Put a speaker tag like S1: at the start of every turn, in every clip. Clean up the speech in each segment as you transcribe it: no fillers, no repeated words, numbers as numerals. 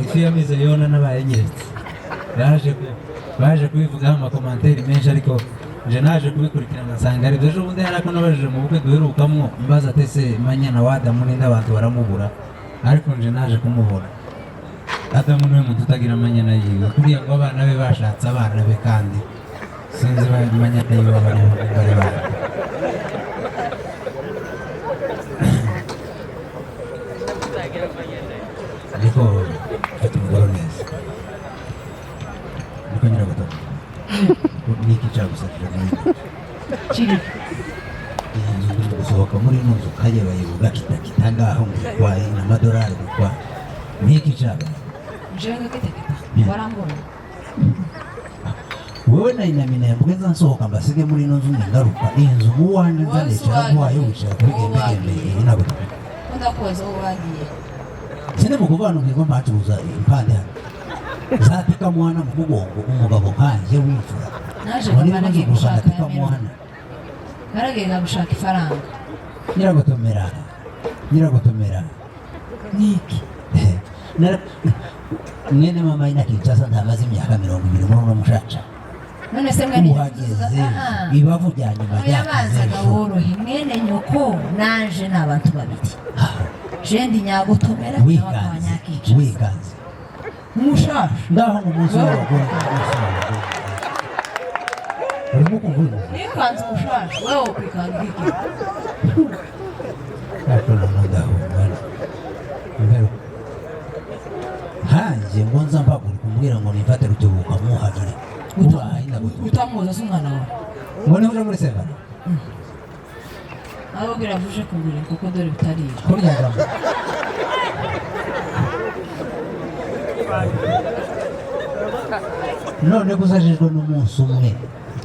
S1: Ifi yamize Yona n'abayenyeretse baje kubivugaho ama commentaires menshi, ariko nje naje kubikurikirana nsanga aribyo. Ejo bundi hari ako nabajije mu bukwe duherukamwo, mbaza atese manyana wa Adamu ninde, abantu baramubura, ariko nje naje kumubona. Adamu niwe muntu utagira amanyana yiwe, kuriya ngo abana be bashatse abana be, kandi sinzi manyana yiwe abariho bari bari. Ariko mfite umugore neza, niko nyiragatatu niki cyagusafira muri
S2: Kiri.
S1: Iyi nzu. Ndimo gusohoka muri ino nzu kayebayebuga kitakita ngaho ngo ikwaye n'amadolari gukwa niki cyabaye?
S2: Jewe ngakitakita? Warambonye?
S1: Wewe na inamina nza nsohoka mbasige muri ino nzu, ningaruka iyi nzu uwanjye nza nicara nkwayo, wicara kuri gembegembe iyi ntabwo.
S2: Ko ndakubaza aho wagiye.
S1: Sine mu kuvana nkigo mbacuruza impande hano zateka mwana mu mugongo, umugabo nkanje w'imfura.
S2: Naje
S1: ngo niba
S2: naragiye
S1: nzi gusa
S2: gushaka
S1: ndateka
S2: ya mero.
S1: Mwana.
S2: Naragenda gushaka ifaranga.
S1: Nyiragotomera, nyiragotomera.
S2: Niki?
S1: Mwene mama ina Kinshasa ntamaze imyaka 20 muri uno mushaca.
S2: None se mwene
S1: Uhageze ibavu rya nyuma
S2: oya
S1: ryakaze
S2: banzaga
S1: ejo.
S2: Worohe, mwene nyoko nanje ni abantu babiri, je ndi nyagotomera nawe akaba
S1: Wikanze.
S2: Nyakinshasa.
S1: Wikanze.
S2: Umushasha.
S1: Ngaho ngo umunsi w'abagore, umunsi w'abagore urimo kuvuga.
S2: Nikanze umushasha, wewe wokwikanga iki?
S1: Ariko noneho ndahunga mbere hanjye ngo nza mpaguruka umbwira ngo nifate rutebuka muhagire ubaye ndagutuka.
S2: Utamuzi se umwana wawe?
S1: Ngo niba uje muri sevana.
S2: Ababwira vuje kugura inkoko dore bitarira.
S1: Kuryagamo. None ko usajijwe n'umunsi umwe,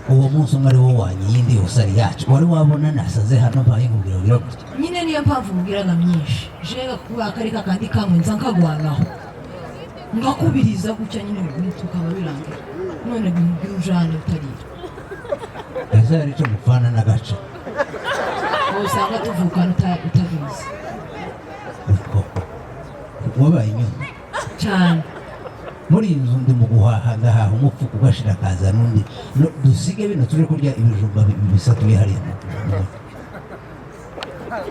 S1: uwo munsi umwe ari wo wanyu, iyindi yose ari yacu. Wari wabona nasaze hano mbaye nkubwira ugira gutya.
S2: Nyine niyo mpamvu mubwiraga myinshi, jega kuba akari kakandi kamwe nza nkagwanaho ngakubiriza gutya nyine tukaba birangira, none nkubwira ujane utarira.
S1: Ese hari icyo mupfana n'agace?
S2: Wowe usanga tuvukana utabizi.
S1: Koko wabaye inyuma.
S2: Cyane.
S1: Muri iyi nzu ndi mu guhaha, ngahaha umufuka ugashira akaza n'undi. No, dusige bino tuje kurya ibijumba bisatuye hariya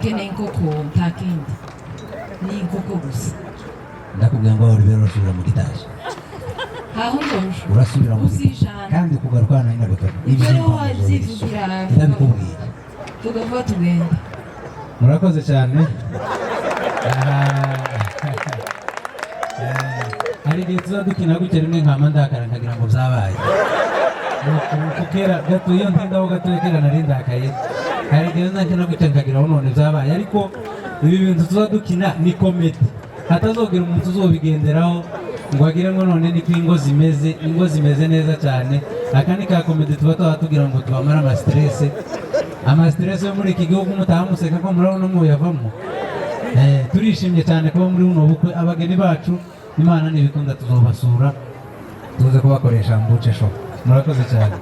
S2: Keneye inkoko, nta kindi, ni inkoko gusa.
S1: Ndakubwira ngo aho rero urasubira mu gitaje.
S2: Haho nzoje.
S1: Urasubira mu gitaje.
S2: Uzijana.
S1: Kandi kugaruka hano nyine gutaka.
S2: Ibyo niho wabyivugira.
S1: Ndabikubwiye.
S2: Tugavuga tugenda.
S1: Murakoze cyane. Hari igihe tuza dukina gutya rimwe nkama ndakara nkagira ngo byabaye. Nuko kera gato iyo ntindaho gato kera nari ndakaye. Hari igihe nzakina gutya nkagira ngo none byabaye, ariko ibi bintu tuza dukina ni comedy, hatazogira umuntu uzobigenderaho ngo agire ngo none niko ingo zimeze. Ingo zimeze neza cyane. Aka ni ka comedy tuba tuba tugira ngo tubamare ama stress, ama stress yo muri iki gihugu. Mutaha museka ko murabona muyavamo. Turishimye cyane kuba muri buno bukwe. Abageni bacu, Imana nibikunda tuzobasura tuze kubakoresha mbuce show. Murakoze cyane.